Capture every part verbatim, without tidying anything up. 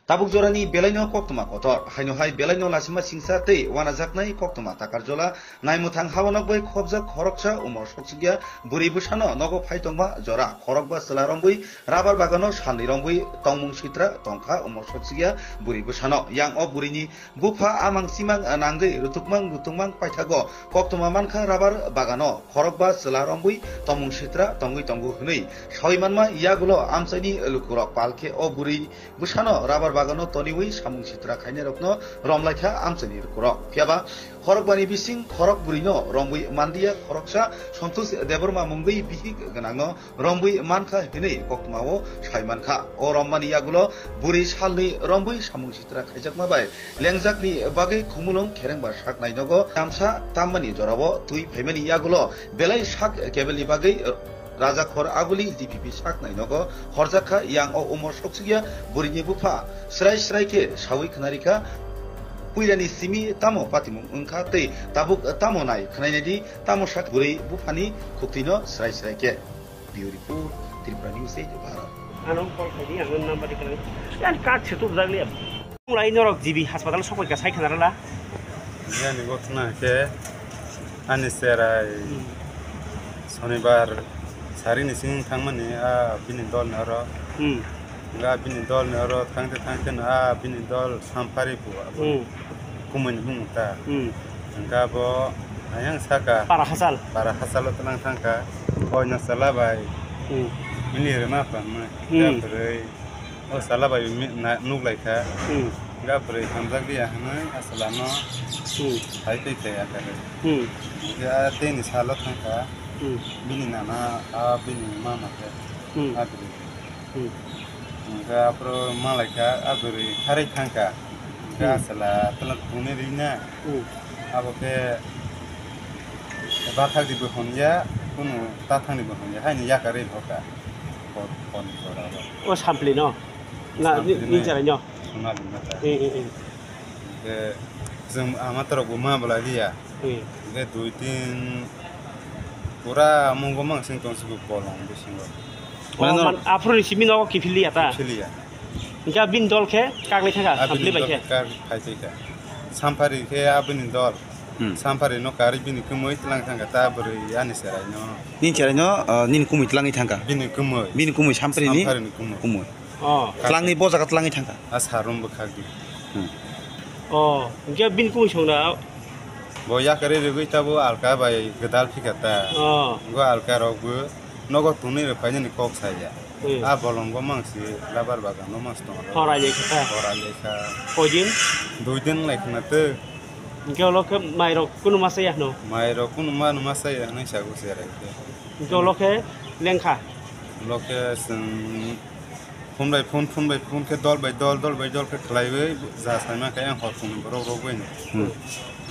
Tabuk jorani belaino koktwma kotor, haino hai belaino lasima singsa tei wanajaknai koktwma takarjola naimwthang habanok bai khobjak khoroksa umor sokchukya bwrwi bwsano nogo phai tongma jora khorokba chwla rombwi rabar bagano salni rombwi tongmung sitra tongkha umor sokchukya bwrwi bwsano. Yang o bwrwini bupha amang simang nangwi rutukmang rutukmang paithago koktwma mankha rabar bagano khorokba chwla rombwi tongmung sitra tongwi tongo hwnwi sawi manma yagulo amchaini lukurok palkhe o bwrwi bwsano rabar bagano toniwi samung sitra khainairokno romlaikha amchaini lukurok. Phiyaba khorokbani bising khorok bwrwino romwi manliya khoroksa Santosh Debbarma mungwi bihik gwnangno romwi mankha hinwi koktwmao sai mankha. O rommani yagulo bwrwi salni romwi samung sitra khaijakma bai lengjakni bagwi khumulwng kherengba sak nainogo tamsa tammani jorao twi phaimani yagulo belai sak kebelni bagwi Rajakhor Aguli D P P sak nainogo horjakha. Yang o umor sokchukya bwrwini bupha srai srai khe sawi khwnarikha, puirani simi tamo patimung wngkha tei tabuk tamo nai khwnainadi. Tamo sak bwrwi buphani khuktwino srai srai khe. Bureau Report, Tripura News eight, Bharat. Ano call khaidi, ano number dikhwlai. Yan card se tubjak liya. Lai norok G B hospital sokoi ka sai khana rala. Yani gotna khe ani serai Hmm. Sonibar sarini sing thangmani a bini dol ni oro. Hmm. Ga bini dol ni oro thangte thangte no a bini dol Sampari bu abo. Hmm. Kumui ni bumung ta. Hmm. Hingke abo ayang saka. Para hachal. Para hachalo twnang thangkha. Koino chwla bai. Hmm. Mili rwma phamma. Hmm. Hingke bwrwi o chwla bai mi-, na-, nuklaikha. Hmm. Hingke bwrwi hamjak liya hwnwi a chwlano Hmm. hai twi khe yakarwi. Hmm. Hingke a teini salo thangkha. Hmm. Bini nana a bini mama khe. Hmm. A bwrwi. Hmm. Hingke aphuru malaikha a bwrwi kharwi thangkha. Hingke Hmm. a chwla twlak thungni rina. Hmm. Abo khe bathakni bo hwnya, kunu tathangni bo hwnya, haini yakarwi hoka. Hor, horni jora o. O Sampli no? Na, Sampli ni, ni no. Jarai no? Sonali no ta. Eh, eh, eh. Hingke chwng ama torok bo ma bwlai liya. Hmm. Hingke dui tin pura mungo mangsing tong sibuk bolong bisingo. Oh, Mane no man, aphuru ni simi nogo kiphil liya ta? Kiphil liya. Hingke bini dol khe kaglai thangkha, Ah, bini Sampli bai dol khe? Khe kag-, khai twi kha. Sampari khe abini dol. Hmm. Sampari no karwi bini kumui tlang thangkha ta bwrwi ani cherai no. Nini cherai no, ah, nini kumui tlangwi thangkha? Bini kumui. Bini kumui Sampari ni? Sampari ni kumui. Kumui. Oh. Tlangwi bo jaga tlangwi thangkha? A sarum bwkhak di. Hmm. Oh, hingke bini kumui songna? Bo yakarwi rwgwi tabo alka bai gwdal phikha ta. Oh. Bo alka rok bo nogo tonwi rw phainani kok saya. Hmm. A bolongo mangsi labar bagan no mangsi tongo. Horai le kha. Horai le kha. Koi din? Dui din lai khna tw. Hingke olo khe mai rok kunu ma saya hwno? Mai rok kunu ma no ma saya hwnwi sago cherai khe. Hingke olo khe lengkha? Olo khe chwng Phone bai phone, phone bai phone khe dol bai dol, dol bai dol khe khlaiwi ja saima khe ang horphang ni borok rok bai no. Hmm.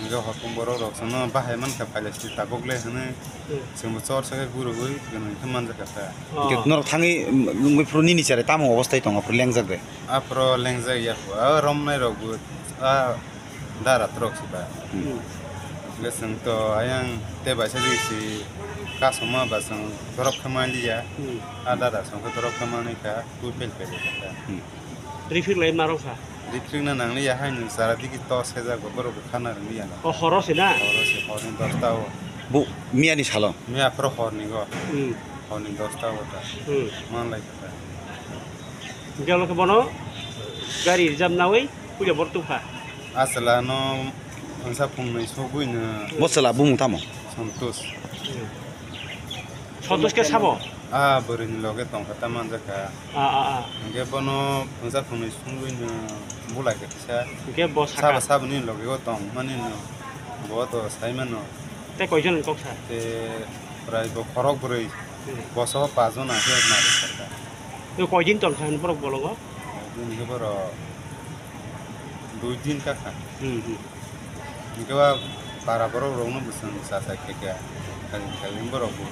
Hingke horphang borok rok sono bahai mankha phailai si tabuk le hwnwi Hmm. chwngbo chorsa khe gurugwi gwnang khe manjakha ta. Oh. Hingke norok thangwi, um, wngwi phuru nini cherai tamo obostai tongo phuru lengjak de? Aphuru lengjak ya phu, a romnai rok bo, a Dara trok si ba. Hmm. Hingke chwng to ayang tei baisa di si kasoma ba chwng borok khe manliya. Hmm. A dada chwng khe borok khe manwi kha, twi pel pel kha. Hmm. Rifrik lai ma rok sa? Rifrik na nang liya, hai nwng chara digi to sejak ba borok bo khana rwliya na. O horo se na? Horo se, horni dosta o. Bo miya ni salo? Miya phuru horni go. Hmm. Horni dosta o ta. Hmm. Man lai kha ta. Hingke olo khe bono gari reserve nawi puila borok tubkha. A chwla no mungsa phungnwi sogwi no. Bo chwla bumung tamo? Santosh. Hmm. Santosh khe sabo? A bwrwi ni loge tongkha ta manjakha. A, a, a. Hingke bono mungsa phungnwi sogwi no bulai kha kisa. Hingke bo saka? Sabo, sabo ni loge o tong mani no. Bo to sai mano. Tei koi jon ni kok sa? Tei prai bo khorok bwrwi. Hmm. Boso pach jon ang khe nari sarkha. Tei koi din tong kha hwn borok bolongo? Bini khe borok dui din ka kha. Hmm, hmm. Hingke ba para borok rok no bwswng cha cha khe khe. Khaling khaling borok bo.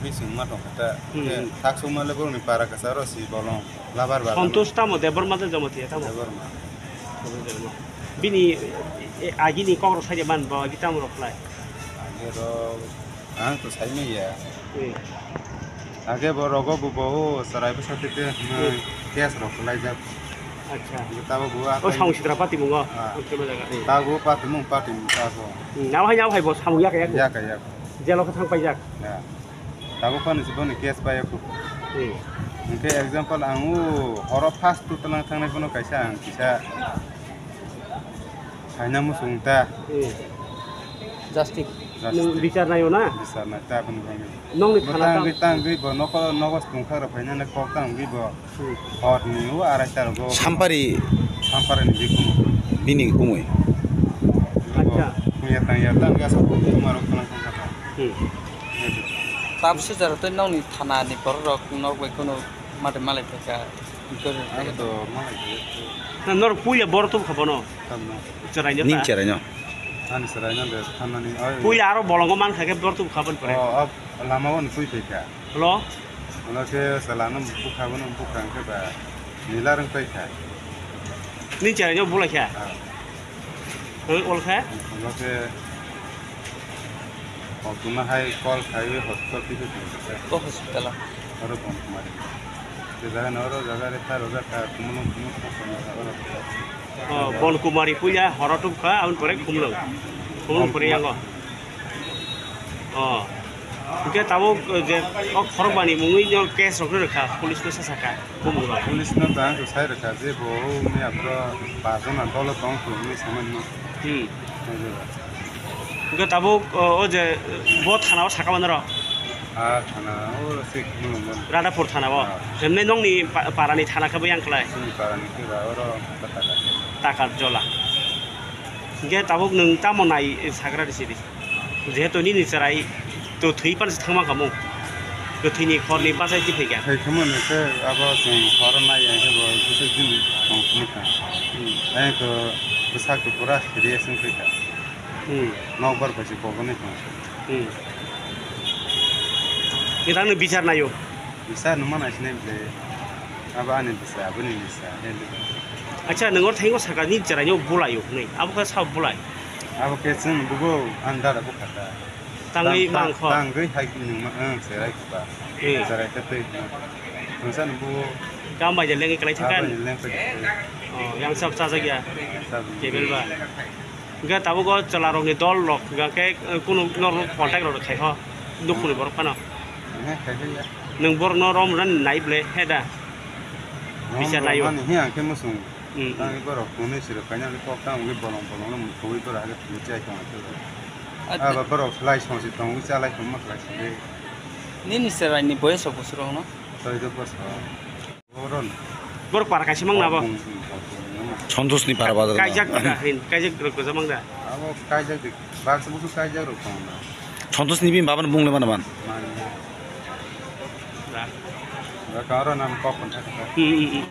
Bising ma tong kha ta. Hmm, Khe hmm. Thak sung ma le borok ni para kasa ro si bolong. Labar bagan. Santosh tamo Debbarma de Jamatia tamo? Debbarma. Bini, e, agini kok rok sai man ba agi tamo rok khlai? Agi rok ang to sai manya. Hmm. Age bo rogo bo bo o chwrai bwsa tete hwnwi. Hmm. Case rok khlaijak. Acha. Tabuk bo o atai samung sitra patimungo. Ah. Oke, mojaga. Tabuk patimung, patimung tabuk. Hmm, nabo hai, nabo hai bo samung yak, yak. Yak, yak. Jelo khe thang paijak. Ya. Tabuk phano se bono case pai aku. Hmm. Hwnkhe example ang o horo first tu tlang thangnai bono kaisa ang kisa saina muchung ta. Hmm. Justice. Justice. Nwng bichar naio na? Bichar nai ta bono bangwi. Nokni bo thana tang tam- gwi, tang gwi bo nokol, nogo tongthok rok phainani kok tang gwi bo. Hmm. Hor ni o arai ta rogo. Sampari. Sampari ni bikung. Bini kumui. Acha. Kuya tang ya tang gasa ko kumaro khana khana. Hmm. Tabuk se jara tei nokni thana ni borok rok nok bai kheno mate malai phaikha. Abo to malai phaikha. Na norok puila boro tubukha bono. Tamo. Chwraino ning ta? Chwraino. Ani chwraino de thanani oi. Puila aro bolongo mankha khe boro tubukha boni pore. O, o lama o ni pui phaikha. Lo? Ola khe chwla no bukha bono bukha hwnkhe ba nila rwng phaikha. Ning chwraino bulaikha? Ah. Hoi, ol khe? Ola khe koktwma hai call khaiwi hospital twi phai tongkha. O hospital o? Oro Bon Kumari. Je jaga no oro jaga re thar ojak kha, kumulung kumulung khasana oro. O, Bon Kumari puila horo tubkha, aboni pore kumulung. Kumulung pore yango. O. Hwnkhe tabuk, eh, je o khorokbani mungwi no case rok rwkha, police no sasakha, bumung rok. Police no tang to sai rwkha, je bo wngya bro, pajona dolo tong to wngwi samani no. Hmm. Hwnkhe tabuk, o, o je, bo thana o saka mano rok? Ah, thana o se kumulung mano. Radhapur thana o? Ah. Hemne nokni pa-, parani thana khe bo yang khlai? Chini parani khe ba oro Takar. Takar jola. Hwnkhe tabuk nwng tamo nai sagra risi di? Jehetu nini chwrai to thwi pan se thangma kamo. Kwthwini khorni bachai ti phaikha. Thai khamo ni khe abo chwng horo nai ya khe bo kisa din tong phunukha. Hmm. Ayang to bwsak to pura serious wng kha. Hmm. Nokbar bai se kok wnwi tong. Hmm. Nitang no bichar naio. Bisa numa naisinai bwle. Abo ani bisa, aboni bisa. Acha, nwng oro thango saka ni chwraino bulaio hwnwi. Abo khe sao bulai? Abo khe chwng bugo ang dada bukha ta. Tangwi Tang-, mangkho. Tangwi hai nwng ma, ang chwrai kha. Eh. Chwrai kha twi. Nwngsa nw bugo. Kam bai je lengwi kwlai thangkha. Abo ni lengkha. Oh, yang sab chajakya. Sab. Tebel ba. Hwnkhe tabuk o chwlarokni dol rok hwnkhe, eh, kunu norok contact rok khai ho, dukhuni borok phano. Ehe, khai khai ya. Nwng borokno rom rwna nai ble, he da? Rom Bisa naio. Rwmani he ang khe muchung. Hmm, hmm. Tangwi borok hwnwi sirok kainani kok tangwi bolong bolongno muthubwi borok hakhe thwngwi chai tongkha. Abo borok lai songsi tongwi chalai tongma khlai sidi. Nini chwraini boyes rok bwswk rok no? Soido bosor. Borok para kaisa mang na bo? Santosh ni para bazar. Kaijak da hin, kaijak rok goja mang da. Abo kaijak di, baksa busu kaijak rok tong na. Santosh ni bini baba no bung le mana man. Man. Da. Da karo nam kok kon thaka. Hmm, hmm, hmm.